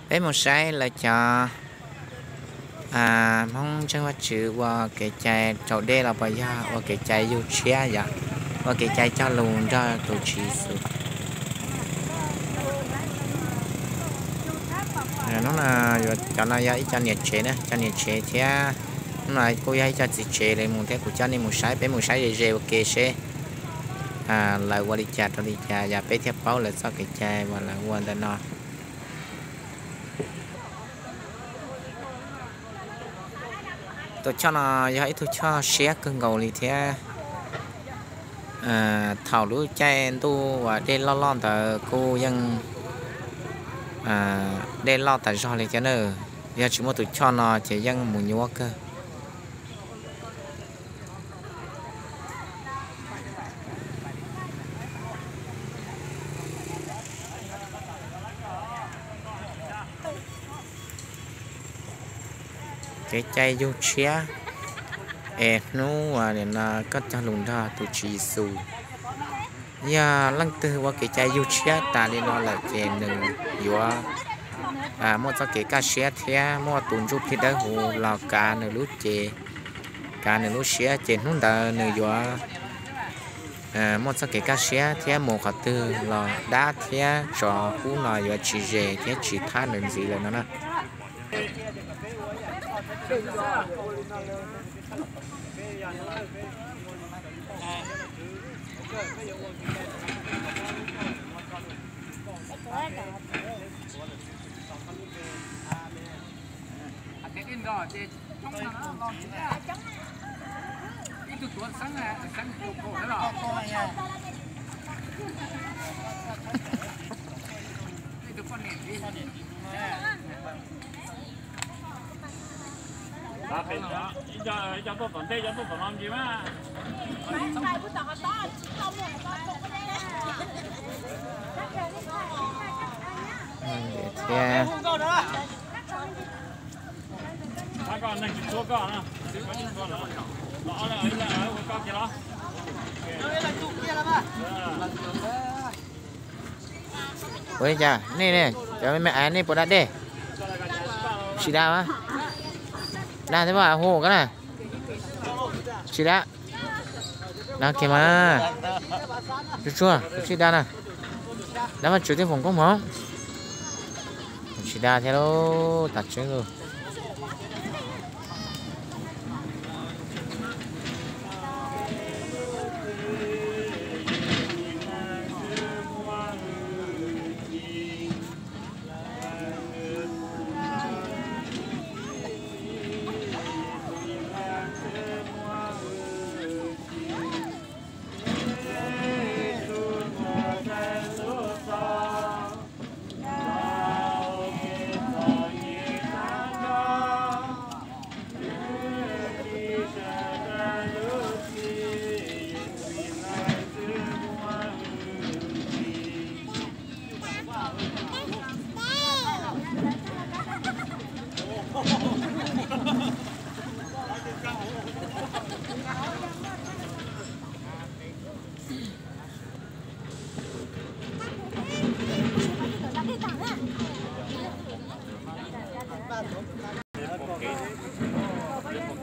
Peb mus saib lawv cov Hmoob ntseeg Vajtswv ua kev cai raus dej los puas yog ua kev cai yug tshiab yom, ua kev cai cog lus nrog tus Tswv Yexus. Hnub no cov no yog ib co niam tsev na, cov niam tsev thiab hnub no kuj yog ib co txiv tsev li mus thiab. Kuv coj nej mus saib, peb mus saib ze ze ua ke seb lawv ua li cas rau li cas yom, peb thiaj paub lawv txoj kev cai uas lawv ua ntawm no. Tus choj no yog ib tug choj siab kawg nkaus li thiab. Thaum lub caij ntuj uas dej loj loj ntawd kuj yeej dej loj tas zog li thiab na. Yog tsis muaj tus choj no ces yeej mus nyuab kawg. Kev cai yug tshiab es hnub uas nim no koj cog lus nrog tus Tswv Yexus. Yog leej twg ua kev cai yug tshiab tas li no lawm ces nws yuav muaj txoj kev kaj siab thiab muaj tus Ntsuj Plig Dawb Huv los kav nws lub cev, kav nws lub siab, ces hnub ntawd nws yuav muaj txoj kev kaj siab thiab mus qhov twg los dab thiab tsov qub no yuav tsis zes thiab tsis thab nws ntxiv lawm no na. Ib co tuaj tom ntej, ib co tuaj tom no ntsis mas. Thiab. Koj neeg tsis txhua koj na, los ob leeg ib leeg ua koj kiag los. Ua li cas nej ne, cov me me aiv nej puas da dej? Tsis da mas. Da thiab mas, hu koj na. Tsis da. Da kiag mas. Tsuag tsuag, kuv tsis da na. Da Vajtswv thiab foom koob hmoov. Tsis da thiab lauj, tas tseeb lauj.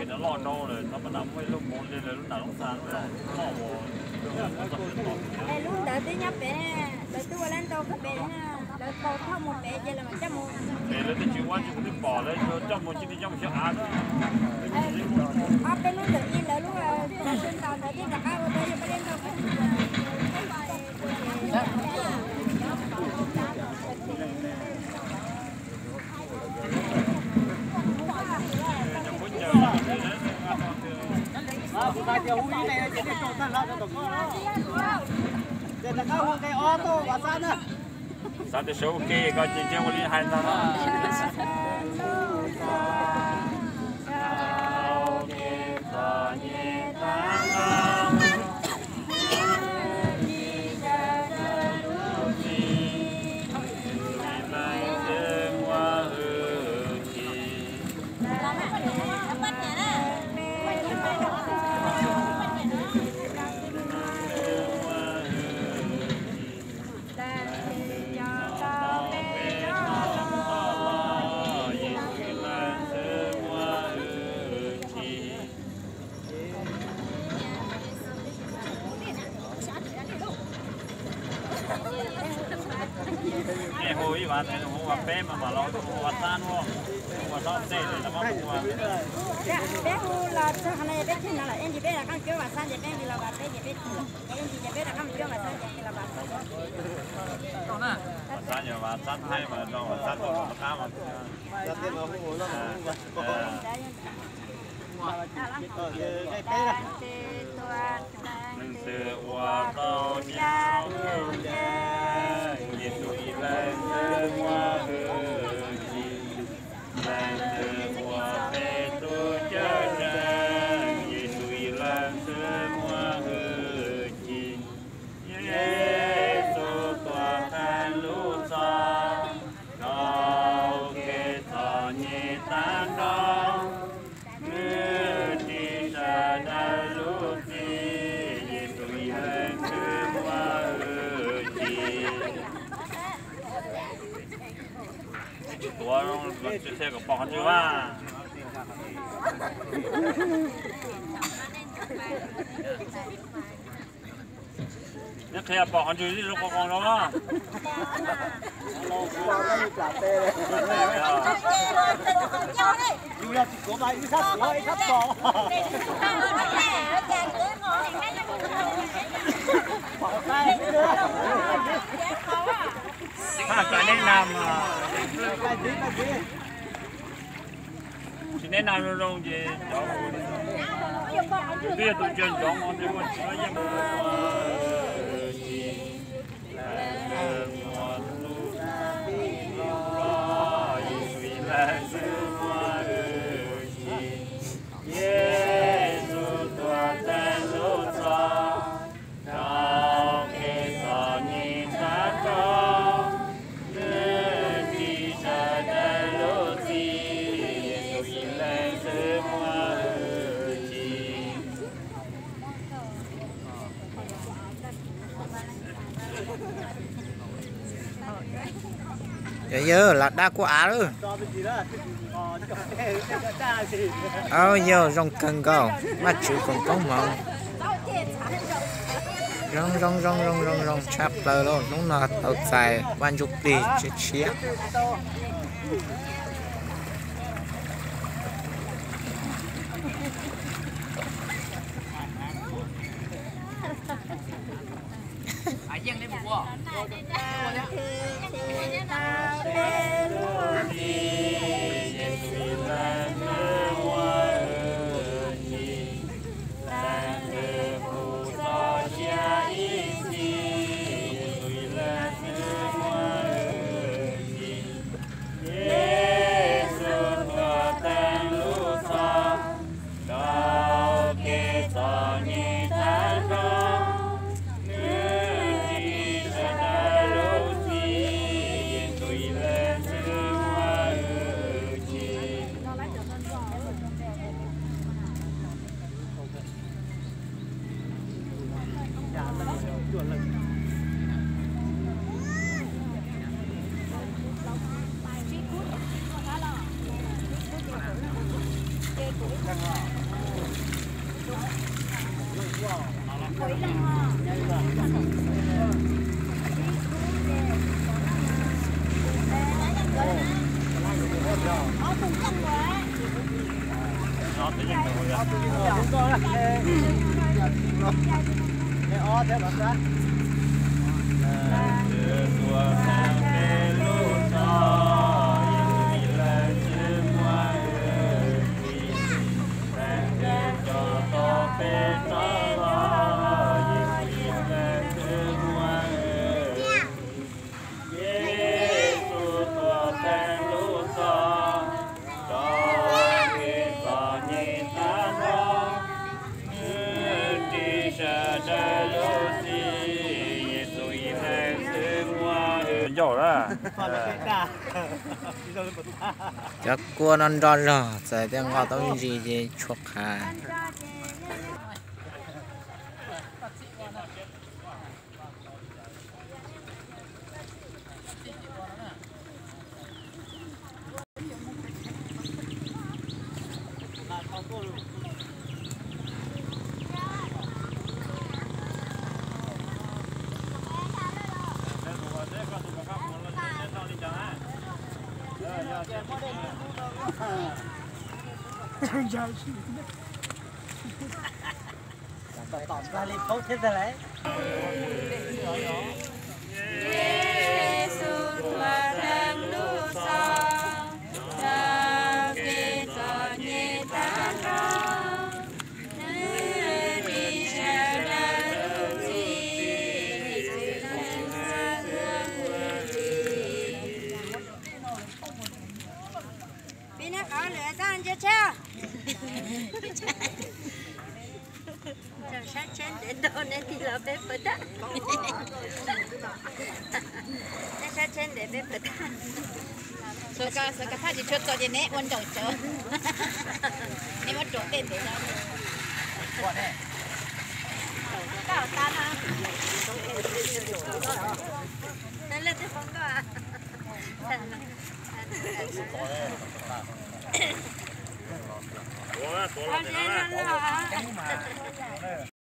Kev no loj rau lawm, no mas muaj ib lub hmoov li lawv lub nram lub xa loj. Lub ntawd twb nyob pem, lawv twb ua lab ntau kawg pem, lawv kaus thauj mus pem ces lawv mam coj mus. Pem lawv twb tsis ua, tsis twb pom lawv coj mus, tsis coj mus xyov av. Ob peb lub ntawm ib lawv lub, ntawd twb rov qab ua tau yog peb lab ntau kawg. Xav tias sawv ua ke koj ces cia ua li hais ntag no. Nej hu ib vas, hu vas peb mas mam los hu vas xab nuav, hu vas xab tej los mas hu vas. Peb hu los txog qhov no, peb txog no lawm, ib ntsis peb rov qab cuab vas xab ces peb nqis los vas peb ces peb, ib ntsis ces peb rov qab mus cuab vas xab ces nqis los vas peb. Vas xab yog vas xab Thaib mas rau vas xab tuaj rov qab mas. Leej twg ua tau xya lub nceeg, Yexus ib leeg xwb muaj hwj chim. Leej twg ua peb tug cawm seej, Yexus ib leeg xwb muaj hwj chim. Yexus tuam theej lub txhoj, rau kev txom nyem tag nrho. Nws ris sawv daws lub txim, Yexus ib leeg xwb muaj hwj chim. Tsis tuav, tsis qhia kom pom qhov ntswg mas. Neb qhia pom qhov ntswg li zoo qos qos no. Tsis neb nag zoo zoo ces cov twb yog tus ntsia ntsoov no, yeej Yexus tuam theej lub txhoj, rau kev txom nyem tag nrho. Nws ris sawv daws lub txim, Yexus ib leeg xwb muaj hwj chim. Yog, yog, lam dab kuj av lawm. Auj, yog zoo kawg nkaus, Vajtswv foom koob hmoov. Zoo zoo zoo zoo zoo zoo tshaj plaws lauj, hnub no tau txais Vaj Ntsujplig tshiab tshiab. Yexus tuam theej lub txhoj, rau kev txom nyem tag nrho. Nws ris sawv daws lub txim, Yexus ib leeg xwb muaj hwj chim. Yexus tuam theej lub txhoj, rau kev txom nyem tag nrho. Nws ris sawv daws lub txim, Yexus ib leeg xwb muaj hwj chim. Cov kua no nrog zog, txawm tias nqos tau me ntsis ces tshuav qhav. Tom Nplag Li Phaub thiab ntag lauj. Yexus tuav dlaag lug xaus, rau kev txom nyem tag nrho, nwg ris sawv daws lub txim, txhawb xeeb xwb ua txuj ci. Peb neb qhov lwm txaj ntsia tsheb. Tseem saib tsheb ntev ntau neb tig los peb puas tag. Neb saib tsheb ntev peb puas tag. Xav, xav kag thaj tsis tshua txom ces neb ua nraum tsawv. Neb muab rua tej ntev no. Koj tas no. Leej twg poob koj? Tuav, tuav los tes no na.